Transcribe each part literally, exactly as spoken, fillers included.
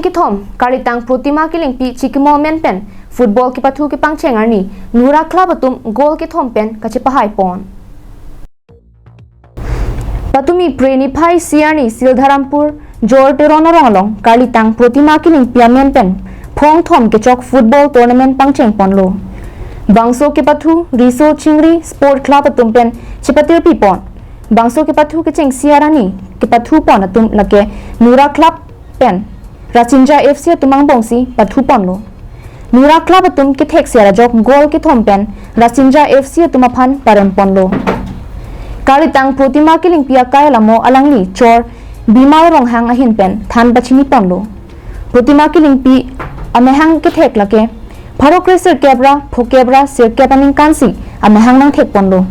Kethom, Karlitang Protima Killingpi chikimo amen pen football kepathu kepangcheng arni Nura Club atum goal kethom pen kachepahai pon. Patumi Phre niphai isi arni Sildharampur Jor Teron arong along Karlitang Protima Killingpi amen pen phong thom kechok football tournament pangcheng ponlo. Bangso kepathu Riso Chingri Sport Club atum pen chepatirpi pon. Bangso kepathu kechengsi arni kepathu pon atum lake Nura Club pen Rasinja F C atum angbongsi pathu ponlo. Nura Club atum kethek si arajok goal kethom pen Rasinja F C atum aphan parem ponlo. Karlitang Protima Killingpi akai alamo alangli chor Bimal Ronghang ahin pen than pachini ponlo. Protima Killingpi amahang kethek lake pharo kre sirkep ra phokep ra sirkep aningkan si amahang nangthek ponlo.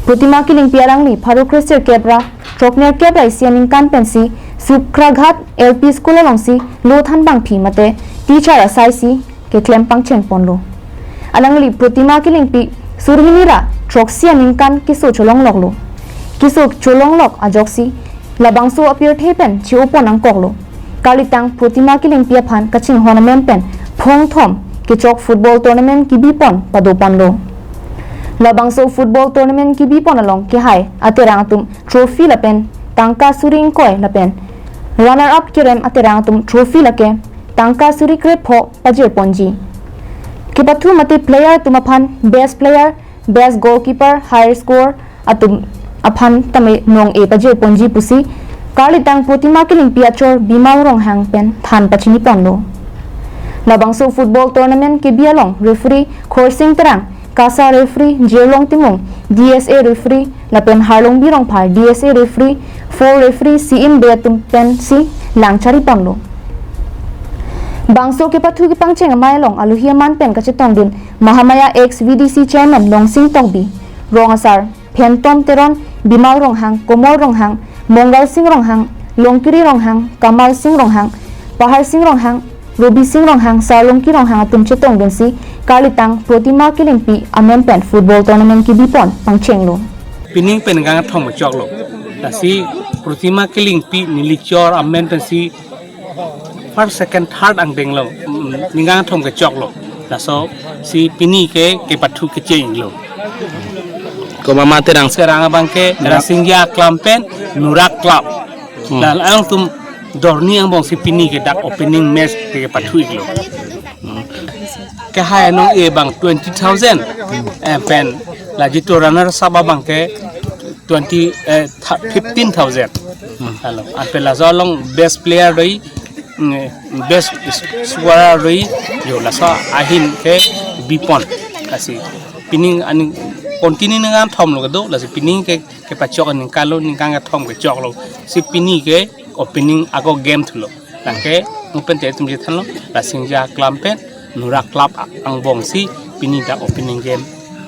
Protima Killingpi alangli pharo kre sirkep ra throknerkep ra isi aningkan pensi Sukraghat L P School alongsi lo thanbangpi mate teacher asai si keklem pangcheng ponlo. Alangli Protima Killingpi sur hini ra throksi aningkan keso cholongloklo. Keso cholonglok ajoksi labangso apirthe pen che-o pon nangkoklo. Karlitang Protima Killingpi aphan kachinghon amen pen phong thom kechok football tournament kebi pon pado ponlo. Labangso football tournament kebi pon along kehai aterang atum trophy lapen tangka suri ingkoi lapen runner up kerem aterang atum trophy lake tangka suri krepho pajir ponji. Kepathu mate player atum aphan best player, best goalkeeper, high score atum aphan tame nong-e pajir ponji pusi Karlitang Protima Killingpi achor Bimal Ronghang pen than pachini ponlo. Labangso football tournament kebi along referee Khorsing Terang, KASA referee Jirlong Timung, D S A referee lapen Harlongbi Rongphar, D S A referee, four referee C M B atum pensi lang chari ponlo. Bangso kepathu kepangcheng amei along alohi aman pen kachetongdun Mahamaya ex V D C chairman Longsing Tokbi, rong asar Phentom Teron, Bimal Ronghang, Komol Ronghang, Mongal Sing Ronghang, Longkiri Ronghang, Kamal Sing Ronghang, Pahar Sing Ronghang, Robi Sing Ronghang, Sarlongki Ronghang atum chetongdunsi Karlitang Protima Killingpi amen pen football tournament kebi pon pangchenglo. Pining pen ningkan thom choklo. Lasi Protima Killingpi neli chor amen pensi first, second, third angdenglo, mm, ningkan thom kechoklo. Laso si pini ke kepathu kechenglo. Komat ma terang? Terang abang ke Nura- Rasinja Club pen Nura Club. Hmm. La alangtum dorni angbongsi pini ke dak opening match ke kepathu iklo. Hmm. Kehai anong-e abang twenty thousand. Eh, pen la jitu runner up abang ke twenty, eh, tha-, fifteen thousand. Hmm. Halo, anpen laso along best player doi, mm, best scorer doi, yo laso ahin kebi pon. Lasi pining aning continue ningkan thomlo kedo, lasi pining ke, kepachok aningkan lo, ningkan kethom kechoklo. Si pini ke opening ako game thulo. Lake mo pen te tum je thanlo, Rasinja Club pen Nura Club a-, angbongsi pini dak opening game,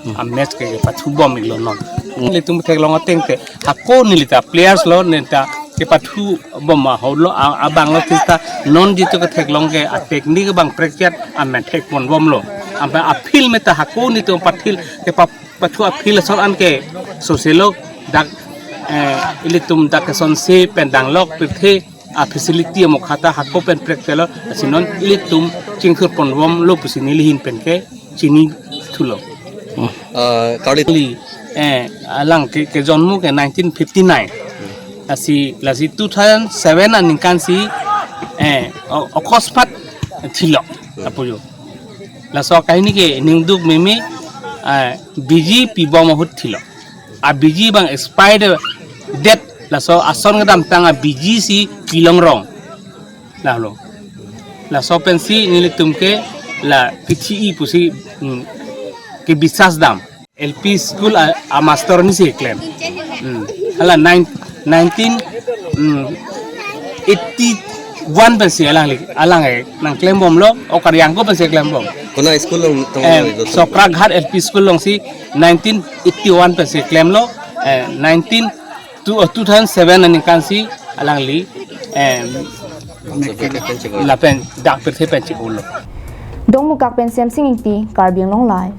hmm, a match ke, kepathu bom iklo non. Hmm. Nelitum theklong ateng te hako nelita players lo, nelita kepathu bom aholo, a-, abang lo, sita non jitu ketheklong ke a technique abang practice amen thek pon bomlo. Anpen a field meta hako netum pathil kepa-, pathu a field ason an ke soselo dak, eh, ilitum dak kesonse pen danglok pirthe a facility amokha ta hako pen prek telo, lasi non ilitum chingthur pon bomlo pusi neli ahin pen kechini thulo. Hmm. Ah, Karli- Li, eh, alang ke, kejonmo ke nineteen fifty-nine. Lasi, lasi two thousand seven aningkan si, eh, o-, okospat thilo, apoyo. Laso akahini ke ningduk meme, eh, biji pibom ahut thilo. A biji abang expired date, laso ason kedamtang a biji si pilongrong. Lahelo. Laso pensi nelitum ke la pithi-i pusi, hmm, kebisas dam. L P school a, a master ni si klem. Hmm. Hala nine, nineteen, hmm, eighty-one pensi alangli, alang eh nangklem bomlo, o Karyangko pensi klem bom. Kona school along tong Eh, lo, Sokraghat L P school alongsi nineteen eighty-one pensi klemlo, eh, nineteen, two, oh, two thousand seven aningkan si alangli, eh, lapen dak pirthe pen chiklo. Dongmukak pen Semsing Ingti, Karbi Anglong Live.